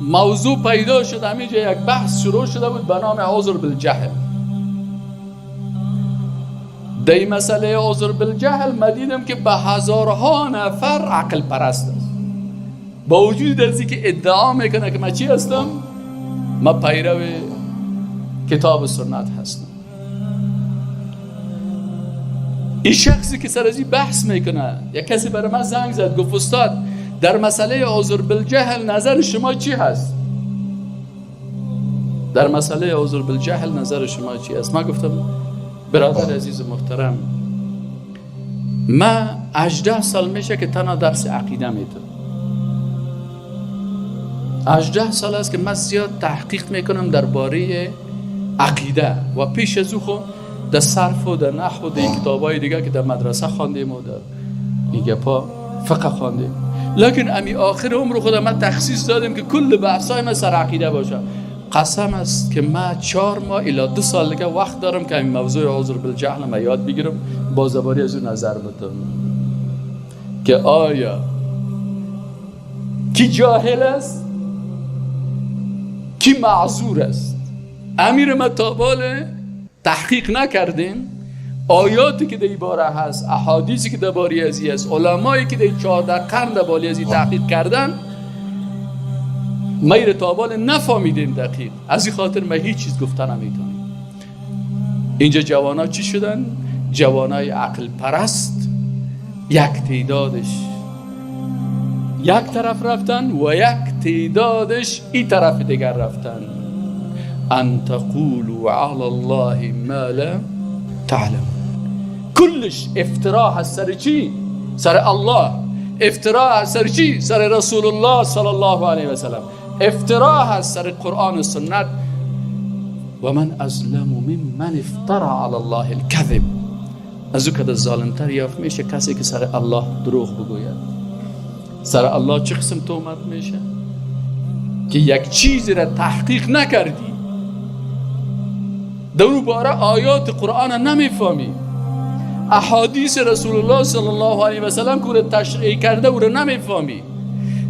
موضوع پیدا شد. همینجا یک بحث شروع شده بود به نام عذر بالجهل. در این مسئله عذر بالجهل ما دیدم که به هزارها نفر عقل پرست است، با وجود از اینکه ادعا میکنه که من چی هستم، من پیرو کتاب و سنت هستم. این شخصی که سر از این بحث میکنه، یک کسی برای من زنگ زد گفت استاد در مسئله عذر بالجهل نظر شما چی هست؟ در مسئله عذر بالجهل نظر شما چی هست؟ من گفتم برادر عزیز محترم، من 18 سال میشه که تنها درس عقیده میتم. 18 سال است که من زیاد تحقیق میکنم درباره عقیده و پیش از او خو در صرف و در نحو و در کتابای دیگه که در مدرسه خواندیم و در این گپا فقه خواندیم، لکن امی آخر عمر خود من تخصیص دادیم که کل بحثای من سر عقیده باشه. قسم است که من 4 ماه الی 2 سال دیگه وقت دارم که این موضوع عذر بالجهل ما یاد بگیرم، با زبانی از اون نظر بدم که آیا کی جاهل است کی معذور است. امیر ما تابال تحقیق نکردیم، آیاتی که در باره هست، احادیثی که درباره ازی است، علمایی که در 14 قرن درباره ازی تحقیق کردن، ما تابال نفهمیدیم دقیق. از این خاطر ما هیچ چیز گفتن نمیتونیم. اینجا جوانا چی شدن؟ جوانای عقل پرست یک تعدادش یک طرف رفتن و یک تعدادش این طرف دیگر رفتن. ان تقولوا علی الله ما لا تعلم. کلش افتراء هست سر چی؟ سر الله. افتراء هست سر چی؟ سر رسول الله صلی الله علیه و سلم. افتراء هست سر قرآن و سنت. و من ازلم ممن افترا علی الله الكذب. از او که ظالمتر یافت میشه کسی که سر الله دروغ بگوید. سر الله چه قسم تهمت میشه؟ که یک چیزی را تحقیق نکردی، در باره آیات قرآن نمیفهمی، احادیث رسول الله صلی الله علیه و سلم که تشریح کرده او را نمیفهمی،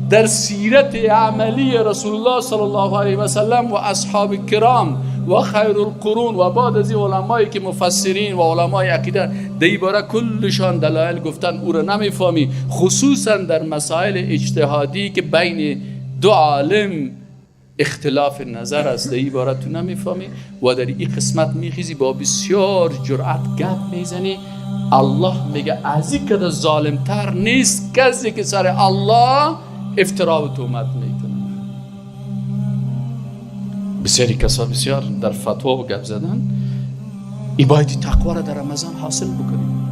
در سیرت عملی رسول الله صلی الله علیه و سلم و اصحاب کرام و خیر القرون و بعد از علمایی که مفسرین و علمای عقیده در باره کلشان دلایل گفتن او را نمیفهمی، خصوصا در مسائل اجتهادی که بین دو عالم اختلاف نظر است، در این باره تو نمیفهمی و در این قسمت میخیزی با بسیار جرأت گپ میزنی. الله میگه از این که ظالمتر نیست کسی که سر الله افترا و تهمت میکنه. بسیاری کسا بسیار در فتوا و گپ زدن ای باید تقوا را در رمضان حاصل بکنیم.